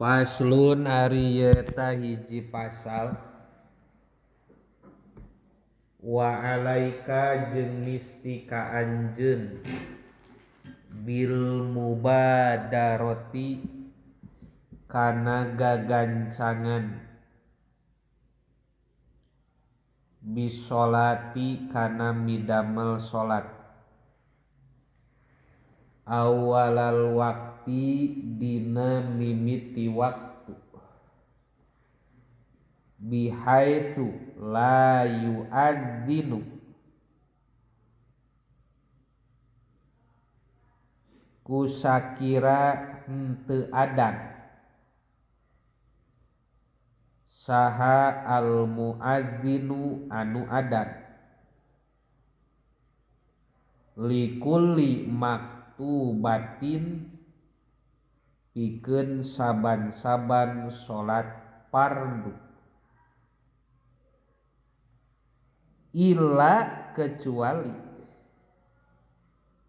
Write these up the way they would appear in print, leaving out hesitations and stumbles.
Faslun ari eta hiji pasal wa alaika jeung misti ka anjeun bil mubadarati kana gagancangan bisolati kana midamel salat awalal waqti dina mimiti waktu bihaitsu la yu'adzinu kusakira henteu adan saha al muadzinu anu adan likulli maktubatin pikeun saban-saban salat fardu illa kecuali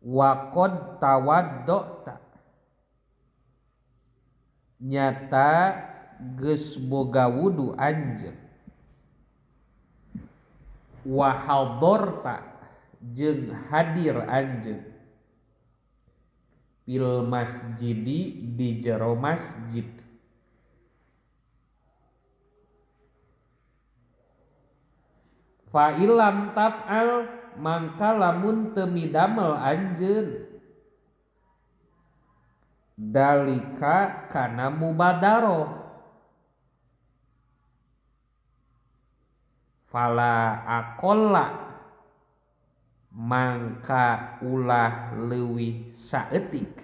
waqad tawaddota nyata geus boga wudu anjeun wa hadorta jeung hadir anjeun fil masjidi di jero masjid fa illam taf'al mangka lamun teu midamel anjeun dalika kana mubadaroh fala aqalla mangka ulah leuwih saeutik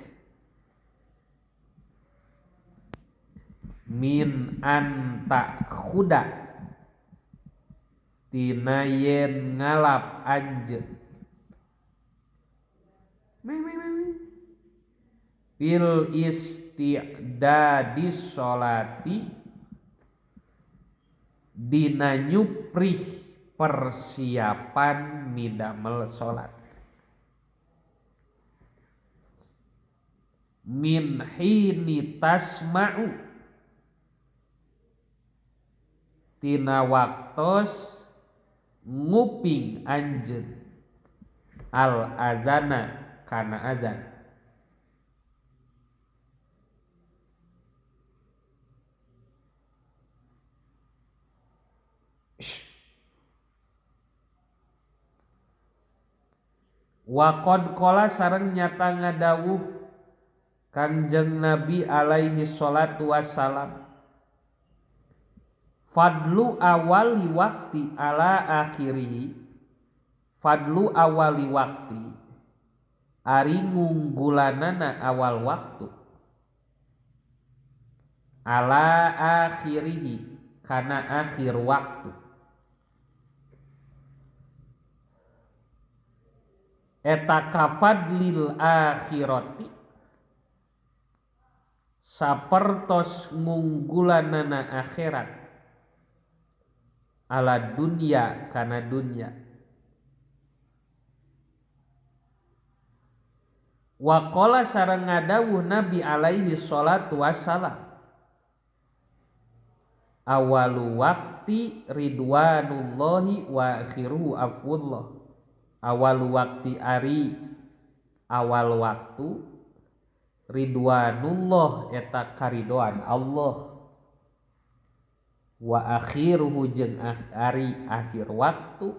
min anta khuda tina yen ngalap anjeun fil isti'dadis sholati dina nyuprih persiapan midamel salat min hini tasma'u tina waktos nguping anjeun al azana kana azan wa qad qala sareng nyata ngadawuh Kangjeng Nabi alaihi salatu wassalam fadlu awali waqti ala akhirihi fadlu awali waqti ari ngunggulanana awal waktu ala akhirihi kana akhir waktu eta kafadlil akhirati sapertos ngunggulanana akhirat ala dunya kana dunya wa qala sareng ngadawuh Nabi alaihi salatu wassalam awalu waqti ridwanullahi wa akhiruhu afwullah awalu waqti ari awal waktu ridwanullah eta karidoan Allah wa akhiruhu jeung ari akhir waktu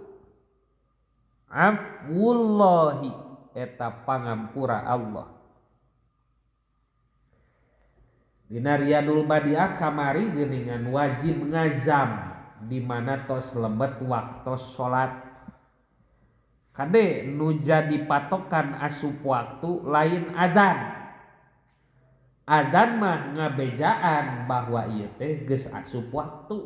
afwullahi eta pangampura Allah. Dina Riyadul Badiah kamari geuningan wajib ngazam di mana tos lebet waktos salat. Kade nu jadi patokan asup waktu lain adzan. Adzan mah ngabejaan bahwa ieu teh geus asup waktu.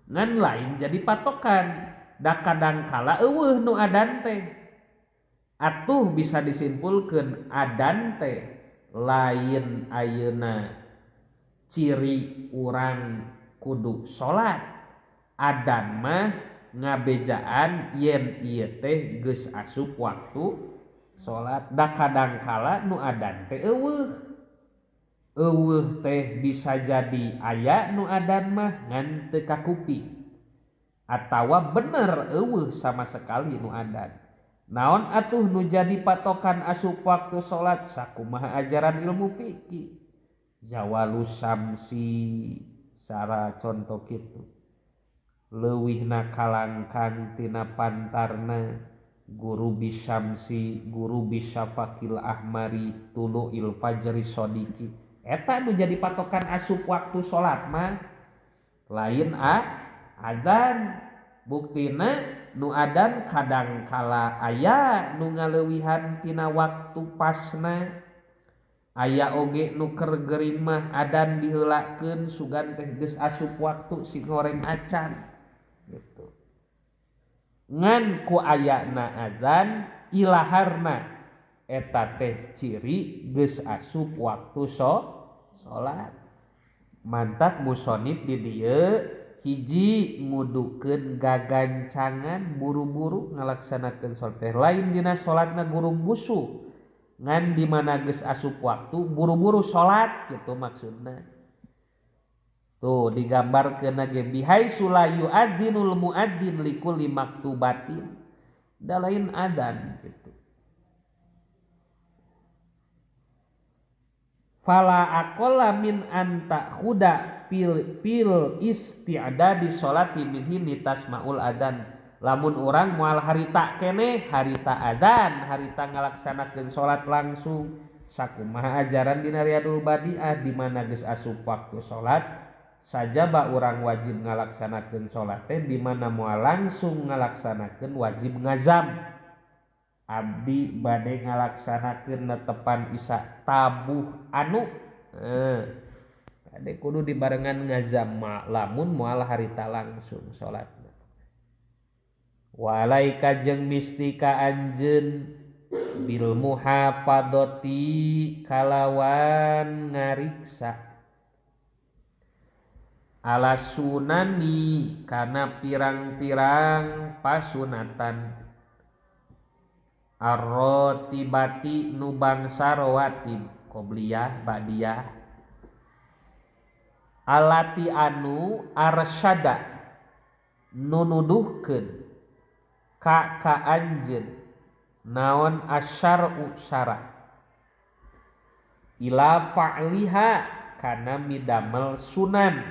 Ngan lain jadi patokan. Da kadang kala eueuh nu adzan teh. Atuh bisa disimpulkeun adzan teh lain ayeuna ciri urang kudu salat. Adzan mah ngabejaan yen ieu teh geus asup waktu salat. Da kadang kala nu adzan teh eueuh. Eueuh teh bisa jadi aya nu adan mah ngan teu kakuping atawa bener eueuh sama sekali nu adan. Naon atuh nu jadi patokan asup waktu salat sakumaha ajaran ilmu fikih. Zawalu syamsi sara contoh kitu. Leuwihna kalangkang tina pantarna guru bisyamsi guru bisyafaqil ahmari tulu'il fajri sodiqi. Eta nu jadi patokan asup waktu salat mah lain adzan. Buktina nu adan kadang kala aya nu ngaleuwihan tina waktu pasna, aya oge nu keur gering mah adan diheulakeun sugan teh geus asup waktu si ngoreng acan gitu. Ngan ku ayana adzan ilaharna eta teh ciri geus asup waktu salat. Mantak musonib di dieu hiji ngudukeun gagancangan buru-buru ngalaksanakeun salat teh lain dina salatna gurung busu ngan di mana geus asup waktu buru-buru salat gitu maksudna. Tuh digambarkeun ge bihaitsu la yu'adzinul mu'adzin likulli maktubatin, da lain adzan gitu. Fala aqalla min an ta'khuda pil isti'dadi sholati min hini tasmaul adzan. Lamun urang moal harita keneh harita adzan harita ngalaksanakeun salat langsung sakumaha ajaran dina Riyadul Badiah di mana geus asup waktu salat sajaba urang wajib ngalaksanakeun salat teh di mana moal langsung ngalaksanakeun wajib ngazam. Abdi bade ngalaksanakeun netepan isya tabuh anu bade kudu dibarengan ngazam lamun moal harita langsung salatna. Walaika jeung mistika anjeun bil muhafadhati kalawan ngariksa ala sunani kana pirang-pirang pasunatan arrotibati nu bangsa rawatib qobliyah ba'diyah alati anu arsyada nu nuduhkeun ka ka anjeun naon asyar'u syara ila fa'liha kana midamel sunan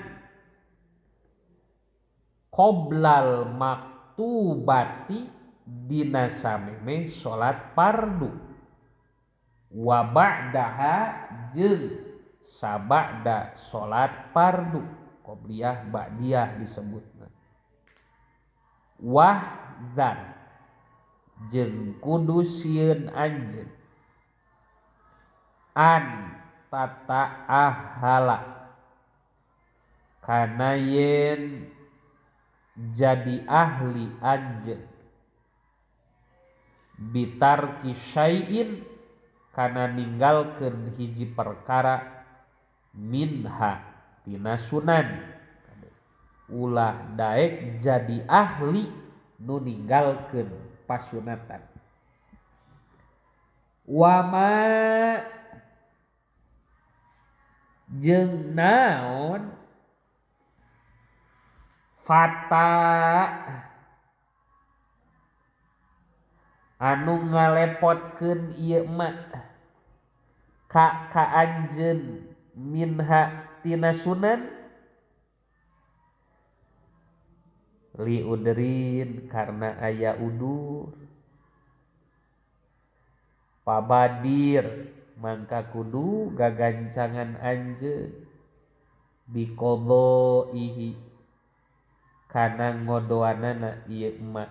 qoblal maktubati dina sameme salat fardu wa ba'daha jeung sabada salat fardu qobliyah ba'diyah disebutna wahzan jeung kudu sieun anjeun an tata ahala kana yen jadi ahli anjeun bitarki syai'in kana ninggalkeun hiji perkara minha tina sunan. Ulah daek jadi ahli nu ninggalkeun pasunatan. Wama jeung naon fata anu ngalepotkeun ieu mah ka ka anjeun minha tina sunan li udrin karena aya udur pabadir mangka kudu gagancangan anjeun biqadaihi kana ngodoanana ieu mah.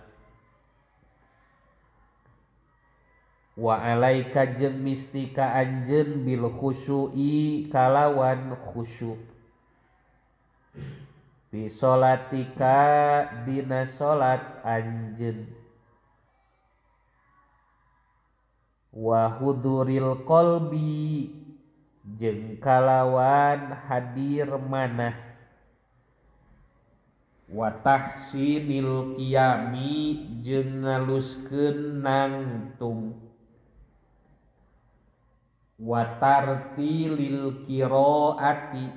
Wa alaika jeung mistika anjeun bil khusyu'i kalawan khusyu fi sholatika dina salat anjeun wa huduril qalbi jeung kalawan hadir manah wa tahsinil qiyami jeung ngaluskeun nangtung Wa tartilil qiraati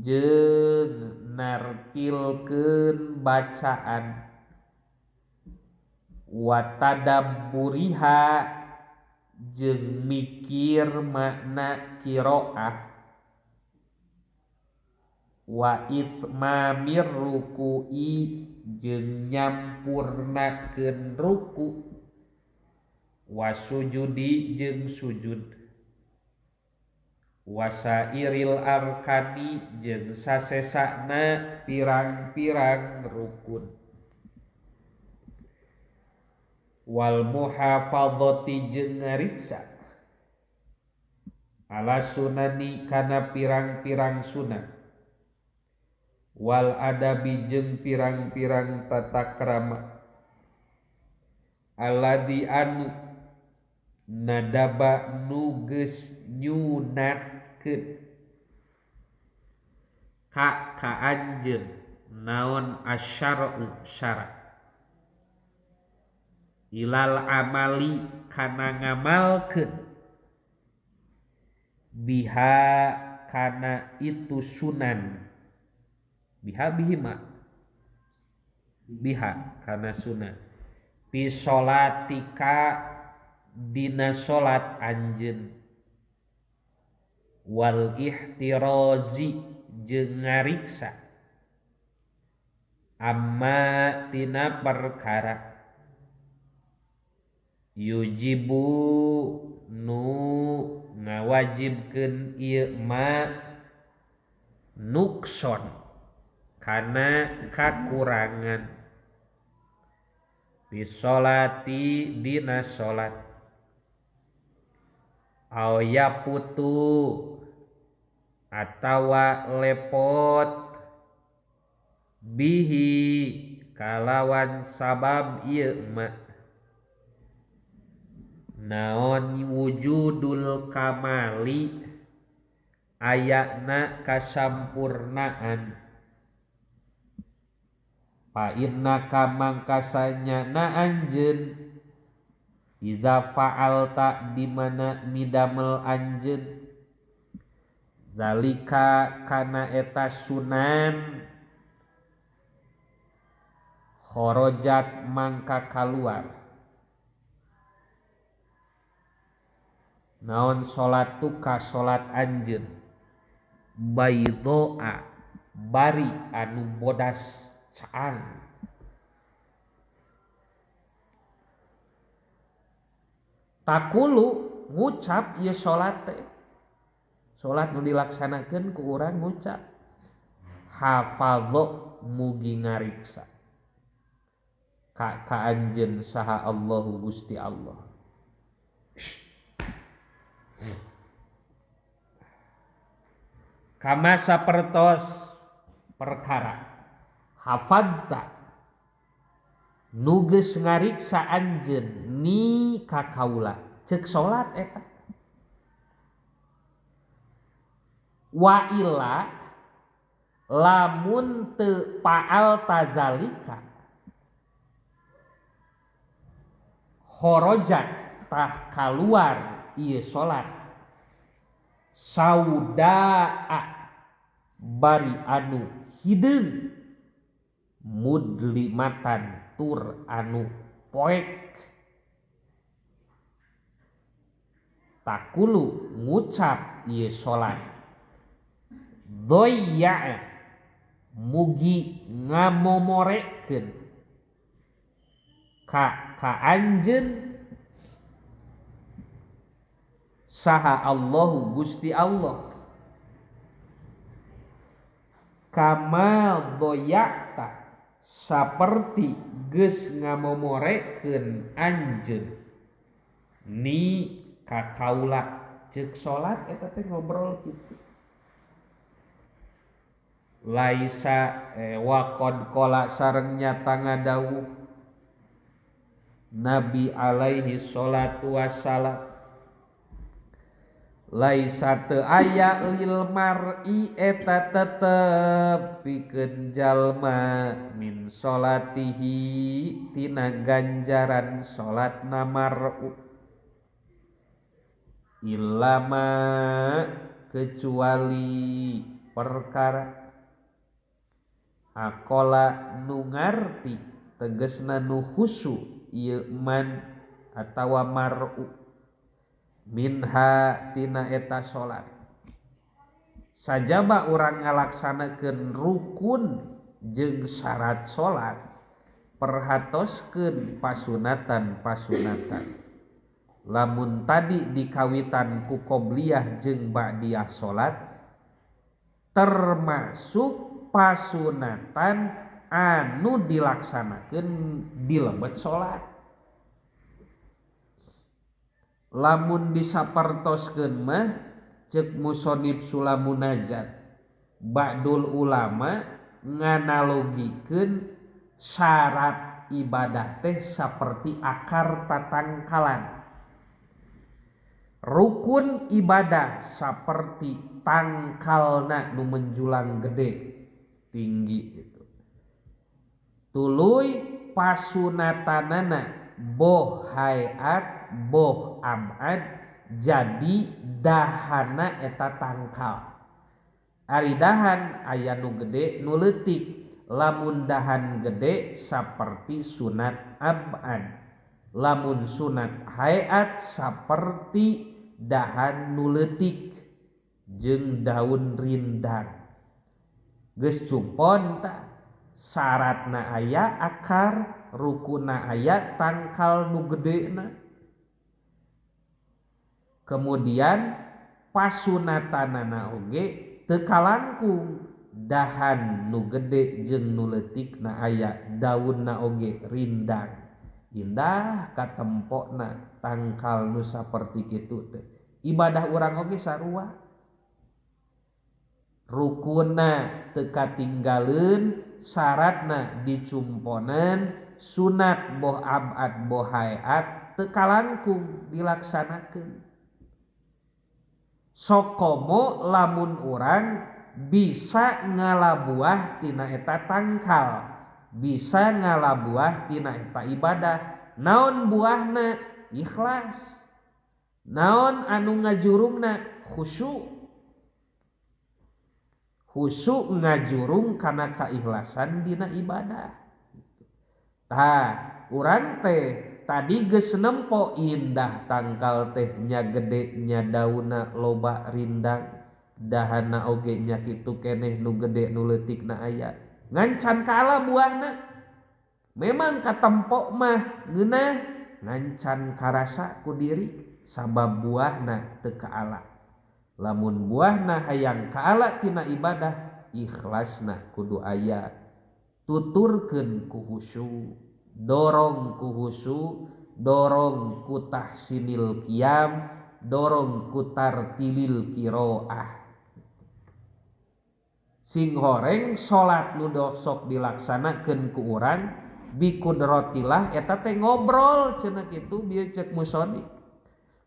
jeung nartilkeun bacaan. Wa tadabburiha jeung mikir makna qiraah. Wa itmamir ruku'i jeung nyampurnakeun ruku. Wa sujudi jeung sujud. Wa sairil arkani jeung sasesana pirang-pirang rukun. Wal muhafadzati jeung ngariksa ala sunani kana pirang-pirang sunah. Wal adabi jeung pirang-pirang tata krama. Alladzi anu nadaba nu geus nyunatkeun ka ka anjeun naon asyara'u syara ilal amali kana ngamalkeun biha kana itu sunan biha bihima biha kana sunan fi sholatika dina salat anjeun wal ihtirazi jeung ngariksa amma tina perkara yujibu nu ngawajibkeun ieu ma nukson kana kakurangan fi sholati dina salat aw yaputu atawa lepot bihi kalawan sabab ieu ma naon wujudul kamali ayana kasampurnaan fa innaka mangkasanya na anjeun iza fa'alta di mana midamel anjeun zalika kana eta sunan kharajat mangka kaluar naon salatuka salat anjeun baidhoa bari anu bodas caang. Takulu ngucap ieu salat teh salat nu dilaksanakeun ku urang ngucap hafadho mugi ngariksa ka ka anjeun saha Allahu Gusti Allah. Kama sapertos perkara hafadta nu geus ngariksa anjeun ni ka kaula ceuk salat eta wa illa lamun teu faal tazalika kharajat tah kaluar ieu salat saudaa bari anu hideung mudlimatan tur anu poek takulu ngucap ieu salat doyya mugi ngamomorekeun ka ka anjeun saha Allahu Gusti Allah kama doyakta saperti geus ngamomorekeun anjeun ni ka kaula ceuk salat eta teh ngobrol kitu laisa wa qad qala sareng nyata ngadawuh Nabi alaihi salatu wassalam laisa teu aya lil mar'i eta tetep pikeun jalma min salatihi tina ganjaran salatna mar'u Ilama kecuali perkara akola nu ngarti tegesna nu khusu ieu man atawa mar'u minha tina eta salat. Sajaba urang ngalaksanakeun rukun jeung syarat salat, perhatoskeun pasunatan-pasunatan. Lamun tadi dikawitan ku qobliyah jeung ba'diyah salat termasuk pasunatan anu dilaksanakeun di lebet salat. Lamun disapertoskeun mah ceuk musonib Sulamunajat, ba'dul ulama nganalogikeun syarat ibadah teh saperti akar tatangkalan. Rukun ibadah saperti tangkalna nu menjulang gede tinggi itu. Tuluy pasunatanana boh hayat boh abad jadi dahana eta tangkal. Ari dahan aya nu gede nu leutik. Lamun dahan gede saperti sunat abad, lamun sunat hayat saperti dahan nu leutik jeung daun rindang. Geus cumpon tah, syaratna aya akar, rukuna aya tangkal nu gedena. Kemudian pasunatanana oge teu kalangkung, dahan nu gede jeung nu leutikna aya, daunna oge rindang. Indah katempokna tangkal nu saperti kitu teh. Ibadah urang oge sarua. Rukuna teu katinggaleun, syaratna dicumponan, sunat boh abad boh hayat teu kalangkung dilaksanakeun. Sokomo lamun urang bisa ngalabuah tina eta tangkal, bisa ngalabuah tina eta ibadah. Naon buahna? Ikhlas. Naon anu ngajurungna? Khusyuk. Khusyuk ngajurung kana kaikhlasan dina ibadah. Tah, urang teh tadi geus nempo indah tangkal teh nya gede nya dauna loba rindang, dahana oge nya kitu keneh nu gede nu leutikna aya. Ngan can kaala buahna. Memang katempok mah ngeunah, ngan can karasa ku diri sabab buahna teu kaala. Lamun buahna hayang kaala tina ibadah, ikhlasna kudu aya. Tuturkeun ku khusyuk, dorong ku khusyuk, dorong ku tahsinil qiyam, dorong ku tartilil qiraah. Sing horeng salat nu sok dilaksanakeun ku urang bikudratillah eta teh ngobrol cenah kitu bieu ceuk musoni.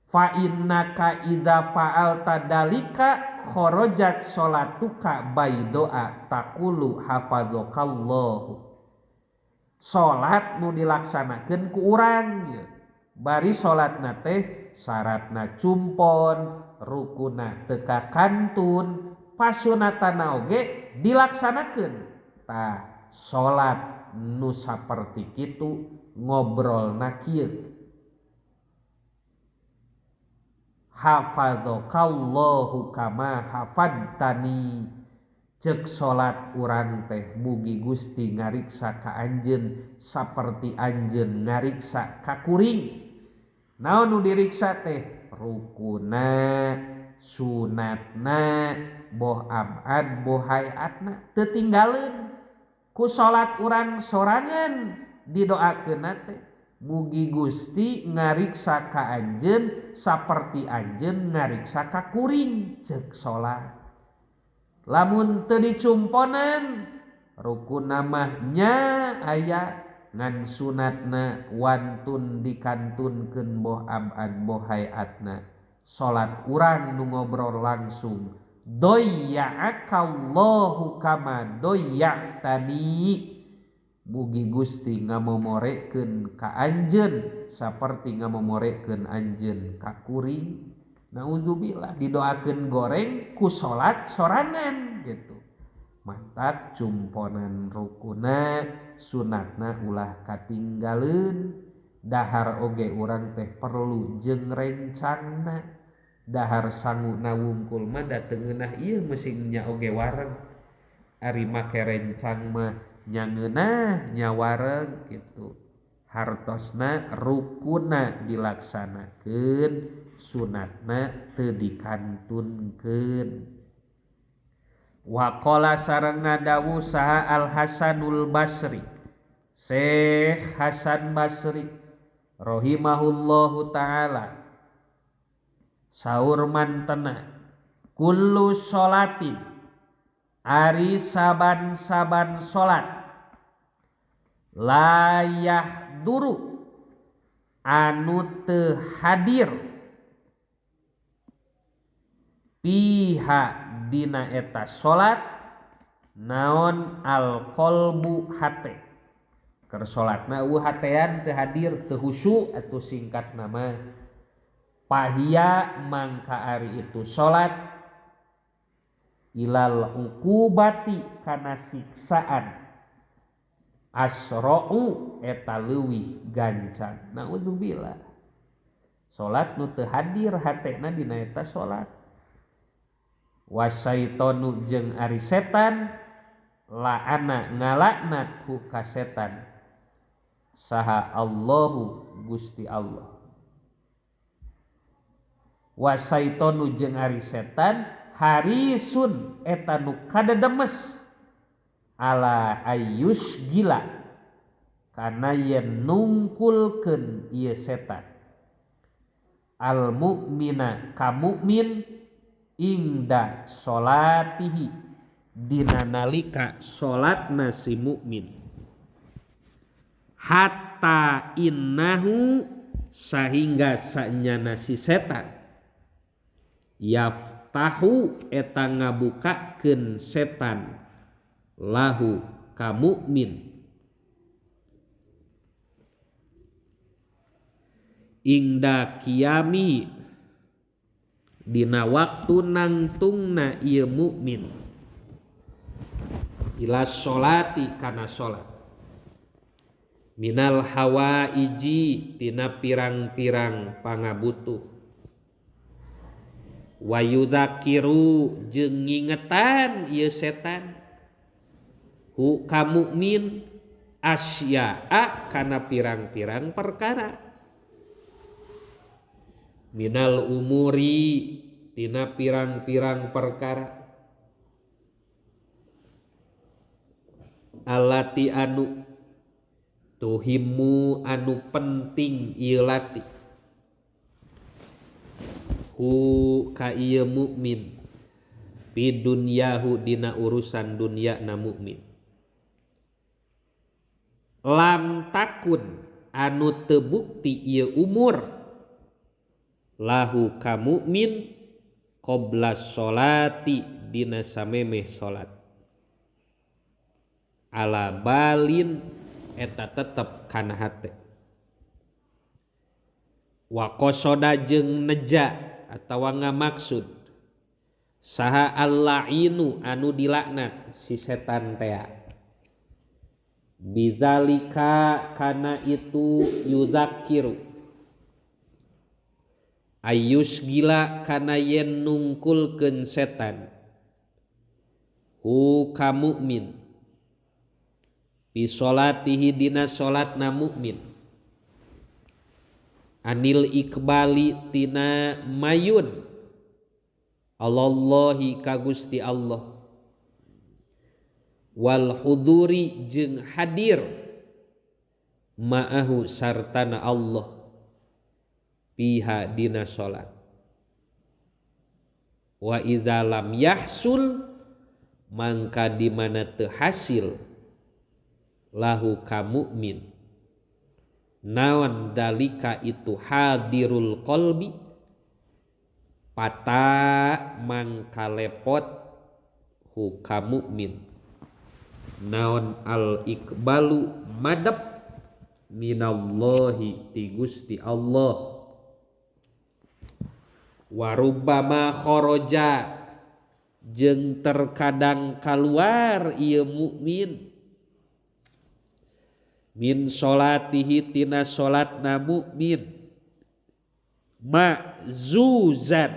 Fa innaka idza fa'alta dalika kharajat salatuka baidoa taqulu hafazakallahu. Salat nu dilaksanakeun ku urang bari salatna teh syaratna cumpon, rukuna teu kakantun, pasunatana oge dilaksanakeun. Tah salat nu saperti kitu ngobrolna kieu. Hafazakallahu kama hafadtani. Ceuk salat urang teh mugi Gusti ngariksa ka anjeun saperti anjeun ngariksa ka kuring. Naon nu diriksa teh? Rukuna, sunatna, boh abad boh hayatna teu tinggaleun. Ku salat urang sorangan didoakeunna teh mugi Gusti ngariksa ka anjeun saperti anjeun ngariksa ka kuring. Ceuk salat lamun teu dicumponan rukuna mah nya aya ngan sunatna wantun dikantunkeun boh abad boh hayatna. Salat urang nu ngobrol langsung doyya'akallahu kama doyya'tani. Mugi Gusti ngamomorekeun ka anjeun saperti ngamomorekeun anjeun ka kuring. Naudzubillah didoakeun goreng ku salat sorangan gitu. Matak cumponan rukuna sunatna ulah katinggaleun. Dahar oge urang teh perlu jeung rencangna. Dahar sanguna wungkul mah da teu ngeunah ieu mesinnya oge wareg. Ari make rencang mah nya ngeunah nya wareg gitu. Hartosna rukuna dilaksanakeun, sunatna teu dikantunkeun. Waqala sareng ngadawuh saha Al Hasanul Basri, Syekh Hasan Basri rahimahullahu taala, saur mantena kullu sholatin ari saban-saban salat layah duru anu teu hadir piha dina eta salat naon al qalbu hate. Keur salatna eueuh hatean teu hadir teu husyu atuh singkat nama pahia mangka ari itu salat ilal uqubati kana siksaan asra'u eta leuwih gancang. Naudzubillah. Salat nu teu hadir hatena dina eta salat. Wasaitonu jeung ari setan la'ana ngalaknat ku ka setan saha Allahu Gusti Allah. Wasaitonu jeung ari setan harisun eta nu kadedemes ala ayus gila kana yen nungkulkeun ieu setan al mukmina ka mukmin ingda salatihi dina nalika salatna si mukmin hatta innahu sahingga sanyana si setan yaftahu eta ngabukakeun setan lahu ka mukmin ingda kiami dina waktu nangtungna ieu mukmin ila sholati kana salat minal hawaiji tina pirang-pirang pangabutuh wa yudzakiru jeung ngingetan ieu setan hu ka mukmin asya'a kana pirang-pirang perkara minal umuri tina pirang-pirang perkara alati anu tuhimu anu penting ieu lati hu ka ieu mukmin fi dunyahu dina urusan dunya na mukmin lam takun anu teu bukti ieu umur lahu ka mukmin qabla sholati dina samemeh salat ala balin eta tetep kana hate wa qasoda jeung neja atawa ngamaksud saha allainu anu dilaknat si setan tea bidzalika kana itu yudzakiru ayus gila kana yen nungkulkeun setan hu ka mukmin bi sholatihi dina salatna mukmin anil ikbali tina mayun Allahi ka Gusti Allah wal huduri jeung hadir ma'ahu sartana Allah piha dina salat wa idza lam yahsul mangka di mana teu hasil lahu ka mukmin naon dalika itu hadirul qalbi pata mangka lepot hu ka mukmin naon al iqbalu madep minallahi ti Gusti Allah. Warubama kharaja jeung terkadang kaluar ieu mukmin min salatihi tina salatna mukmin ma'zuzan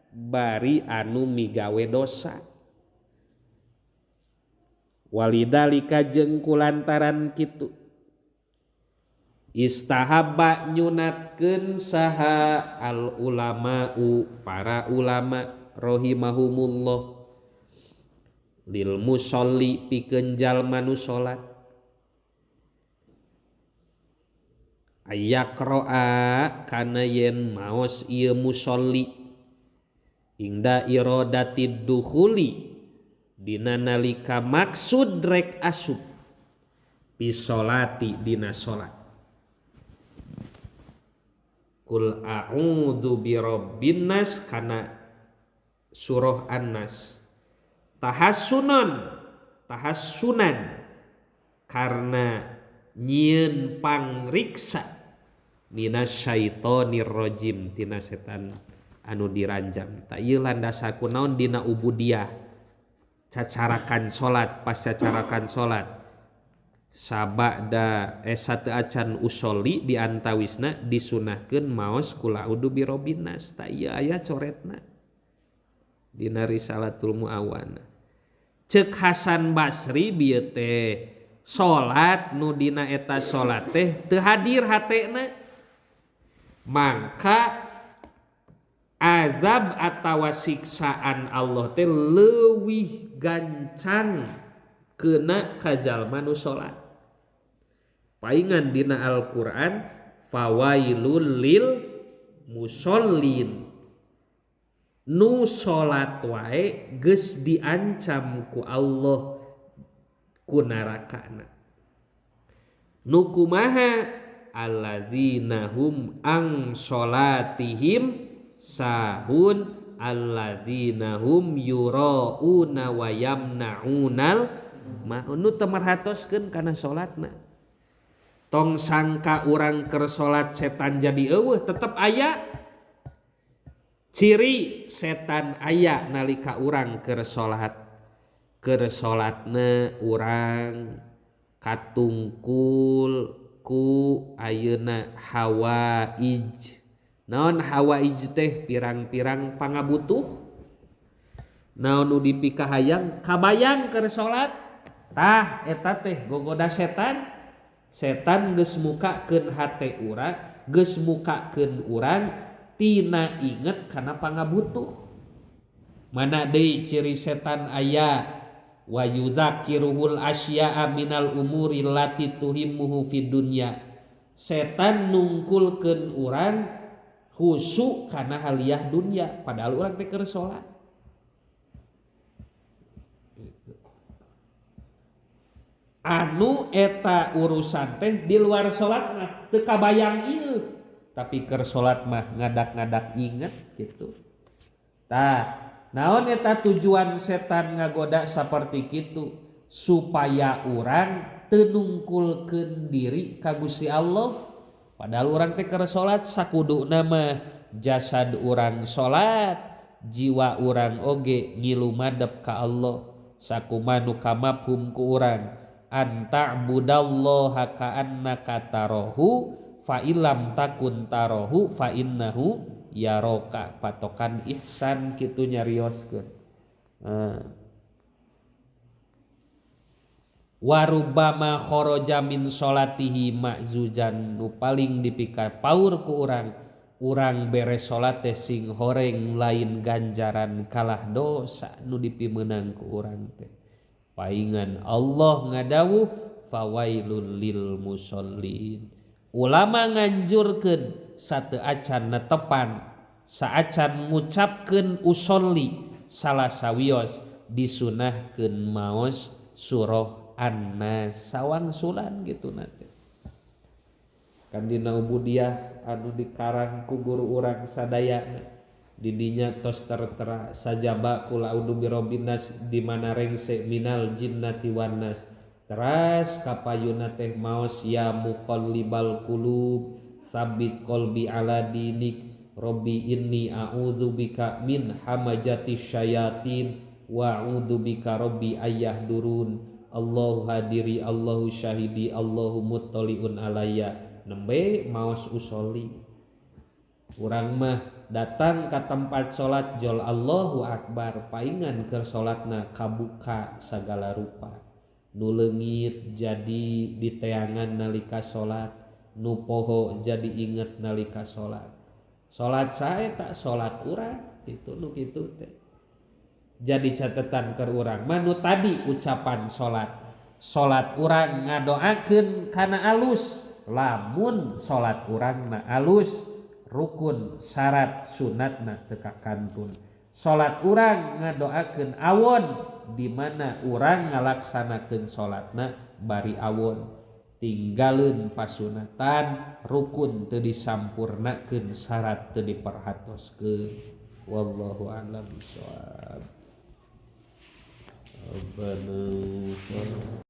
bari anu migawe dosa. Walidalika jeung kulantaran kitu istahabba nyunatkeun saha al ulama'u para ulama rahimahumullah lil musolli pikeun jalma nu salat ayaqra'a kana yen maos ieu musolli ingda irodatid dukhuli dina nalika maksud rek asup fi sholati dina salat. Kul a'udzu birabbin nas kana surah An-Nas tahassunan karena nyieun pangriksa minasyaitonir rajim tina setan anu diranjam. Ta ieu landasa kunaon dina ubudiyah cacarakan salat pas cacarakan salat sabada sateu acan usolli diantawisna disunahkeun maos kul a'udzu birabbin nas. Ta ieu aya coretna dina Risalatul Muawana. Ceuk Hasan Basri bieu teh salat nu dina eta salat teh teu hadir hatena mangka azab atawa siksaan Allah teh leuwih gancang kena ka jalma nu salat. Paingan dina Al-Qur'an fawailul lil musallin nu salat wae geus diancam ku Allah ku narakana. Nu kumaha alladzina hum an salatihim sahun alladzina hum yurauna wa yamnaunal maun. Nu teu merhatoskeun kana salatna. Tong sangka urang keur salat setan jadi eueuh, tetep aya. Ciri setan aya nalika urang keur salat. Keur salatna urang katungkul ku ayeuna hawaij. Naon hawaij teh pirang-pirang pangabutuh. Naon nu dipikahayang kabayang keur salat. Tah eta teh gogoda setan. Setan geus mukakeun hate urang, geus mukakeun urang tina inget kana pangabutuh. Mana deui ciri setan aya wa yudzakiruhul asya'a minal umuri lati tuhimmuhu fid dunya. Setan nungkulkeun urang khusyuk kana haliah dunya padahal urang teh keur salat. Anu eta urusan teh di luar salat mah teu kabayang ieu, tapi keur salat mah ngadak-ngadak inget gitu. Tah, naon eta tujuan setan ngagoda saperti kitu supaya urang teu nungkulkeun diri ka Gusti Allah. Padahal urang teh keur salat sakuduna mah jasad urang salat, jiwa urang oge ngilu madep ka Allah. Sakumaha nu kamafhum ku urang anta'budallaha ka'annaka tarahu fa illam takun tarahu fa innahu yaraka. Patokan ihsan kitu nyarioskeun. Warubama kharaja min sholatihi ma'zujan nu paling dipika paur ku urang, urang beres salat teh sing horeng lain ganjaran kalah dosa nu dipimeunang ku urang teh. Paingan Allah ngadawuh fawailul lil musallin. Ulama nganjurkeun sateu acan netepan, saacan ngucapkeun usolli salah sawios disunahkeun maos surah An-Nas sawangsulan gitu nanti. Kan dina ubudiyah anu dikarang ku guru urang sadayana didinya tos tertera sajaba kul a'udzu birabbin nas di mana rengse minal jinnati wan nas. Teras kapayuna teh maos ya muqallibal qulub tsabbit qalbi ala dinik Robbi inni a'udzubika min hamajati syayatin wa a'udzubika rabbi ayyahdurun. Allahu hadiri, Allahu syahidi, Allahu muttaliun alayya. Nembe maos usolli. Urang mah datang ka tempat salat jol Allahu akbar, paingan keur salatna kabuka sagala rupa. Nu leungit jadi diteangan nalika salat, nu poho jadi inget nalika salat. Salat sae tak salat urang kitu nu kitu teh. Jadi catatan keur urang mah nu tadi ucapan salat. Salat urang ngadoakeun kana alus, lamun salat urang na alus, rukun syarat sunatna teu kakantun. Salat urang ngadoakeun awon, di mana urang ngalaksanakeun salatna bari awon. Tinggaleun pasunatan, rukun teu disampurnakeun, syarat teu diperhatoskeun. Wallahu a'lam bishawab. Rabbana.